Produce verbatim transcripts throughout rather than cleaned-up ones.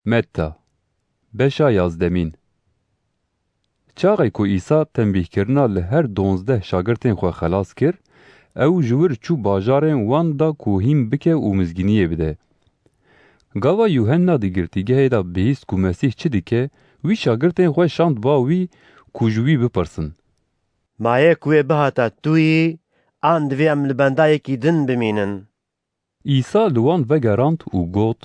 Metta, beşa yazdemîn. Çaxê ku Îsa tembîhkirina li her donzdeh şagirtên xwe xelas kir, ew ji wir çû bajarên wan da ku hîn bike û mizgîniyê bide. Gava Yuhenna di girtîgehê de bihîst ku Mesîh çi dike, wî şagirtên xwe şand ba wî ku ji wî bipirsin. Ma yê ku wê bihata tu yî, an divê em li benda yekî din bimînin? Îsa li wan vegerand û got,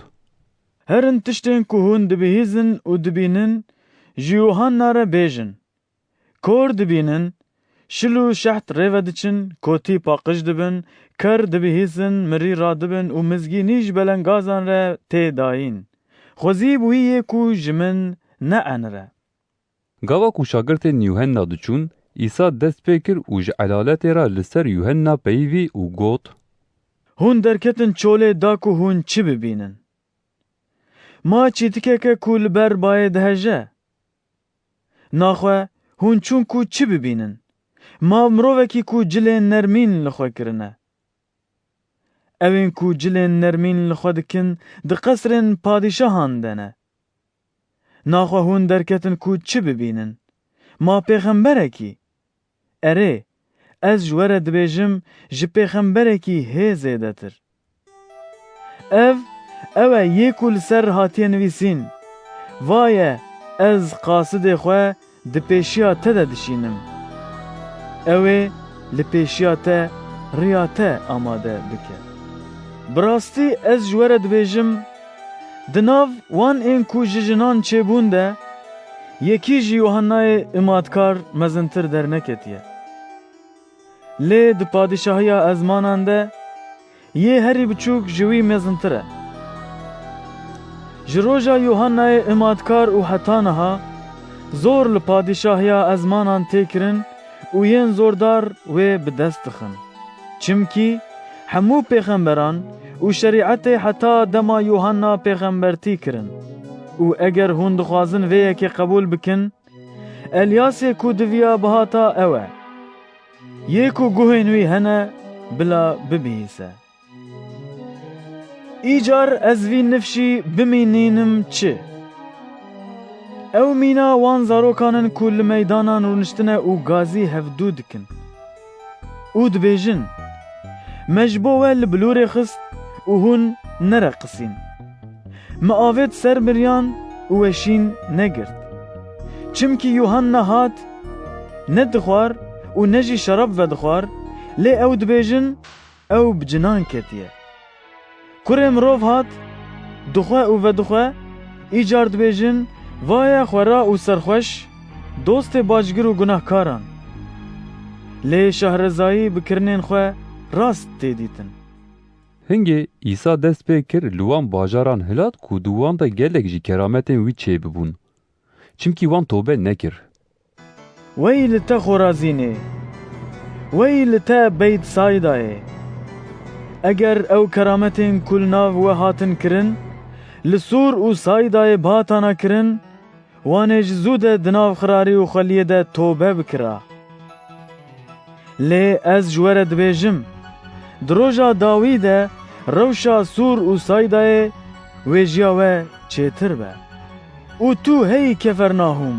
Herin tiştên ku hûn dibihîzin û dibînin, ji Yuhanna re bêjin. Kor dibînin, şil û şeht rê ve diçin, kotî paqij dibin, ker dibihîzin, mirî radibin û mizgînî ji belengazan re tê dayîn. Xwezî bi wî yê ku ji min ne enire. Gava ku şagirtên Yuhenna diçûn, Îsa dest pê kir û ji elaletê re li ser Yuhenna peyivî û got, Hûn derketin çolê da ku hûn çi bibînin? Ma çîtikeke ku li ber bayê diheje? Naxwe hûn çûn ku çi bibînin? Ma mirovekî ku cilên nermîn li xwe kirine? Ewên ku cilên nermîn li xwe dikin, di qesrên padîşahan de ne. Naxwe hûn derketin ku çi bibînin? Ma pêxemberekî? Erê, ez ji we re dibêjim, ji pêxemberekî hê zêdetir. Ev, ew e yê ku li ser hatiye nivîsîn, Vaye, ez qasidê xwe di pêşiya te de dişînim. Ew ê li pêşiya te riya te amade bike. Bi rastî ez ji we re dibêjim, di nav wan ên ku ji jinan çêbûn de, yekî ji Yuhannayê Îmadkar mezintir derneketiye. Lê di padîşahiya ezmanan de yê herî biçûk ji wî mezintir e. Ji roja Yuhannayê Îmadkar û heta niha zor li padîşahiya ezmanan tê kirin û yên zordar wê bi dest dixin. Çimkî hemû pêxemberan û şerîetê heta dema Yuhanna pêxembertî kirin. Û eger hûn dixwazin vê yekê qebûl bikin, Elyasê ku diviya bihata ew e. Yê ku guhên wî hene, bila bibihîse. Îcar ez vî nifşî bimînînim çi? Ew mîna wan zarokan in ku li meydanan rûniştine û gazî hevdû dikin û dibêjin, Me ji bo we li bilûrê xist û hûn nereqisîn. Me avêt ser miriyan û we şîn negirt. Çimkî Yuhanna hat, ne dixwar û ne jî şerab vedixwar, lê ew dibêjin, Ew bi cinan ketiye. Kurê mirov hat, dixwe û vedixwe, îcar dibêjin, Vaye xwera û serxweş, dostê bacgir û gunehkaran. Lê şahrezayî bi kirinên xwe rast tê dîtin. Hingê Îsa dest pê kir li wan bajaran hilat ku di wan de gelek jî kerametên wî çêbibûn. Çimkî wan tobe nekir. Wey li te Xorazînê! Wey li te Beytsaydayê! Eger ew kerametên ku li nav we hatin kirin, li Sûr û Saydayê bihatana kirin, wan ê ji zû de di nav xirarî û xweliyê de tobe bikira. Lê ez ji we re dibêjim, di roja dawî de rewşa Sûr û Saydayê wêjiya we çêtir be. Û tu hey Kefernahûm!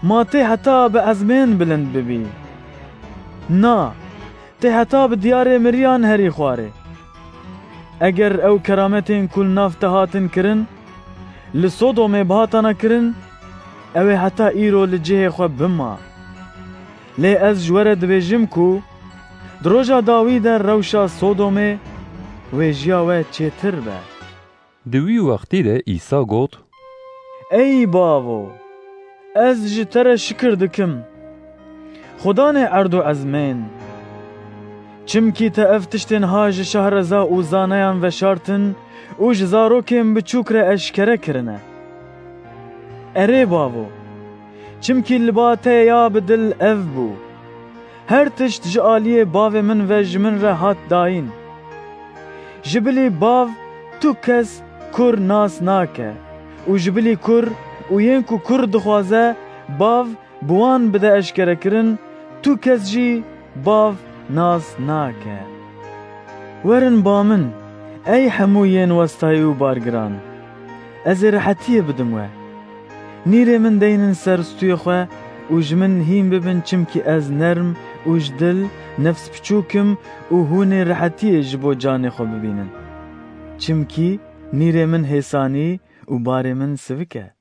Ma tê heta bi ezmên bilind bibî? Na, tê heta bi diyarê miriyan herî xwarê. Eger ew kerametên ku li nav te hatin kirin, li Sodomê bihatana kirin, ew ê heta îro li cihê xwe bima. Lê ez ji we re dibêjim ku di roja dawî de rewşa Sodomê wêjiya we çêtir be. Di wî wextî de Îsa got, Ey Bavo, ez ji te re şikir dikim, Xudanê erd û ezmên. Çimkî te ev tiştên ha ji şahreza û zaneyan veşartin û ji zarokên biçûk re eşkere kirine. Erê Bavo, çimkî li ba te ya bi dil ev bû. Her tişt ji aliyê Bavê min ve ji min re hat dayîn. Ji bilî Bav tu kes Kur nas nake û ji bilî Kur û yên ku Kur dixwaze Bav bi wan bide eşkerekirin, tu kes jî Bav nas nake. Werin ba min, ey hemû yên westayî û bargiran. Ez ê rehetiyê bidim we. Nîrê min deynin ser stûyê xwe û ji min hîn bibin, çimkî ez nerm û ji dil, nefs piçûk im û hûn ê rehetiyê ji bo canê xwe bibînin. Çimkî nîrê min hêsanî û barê min sivik e.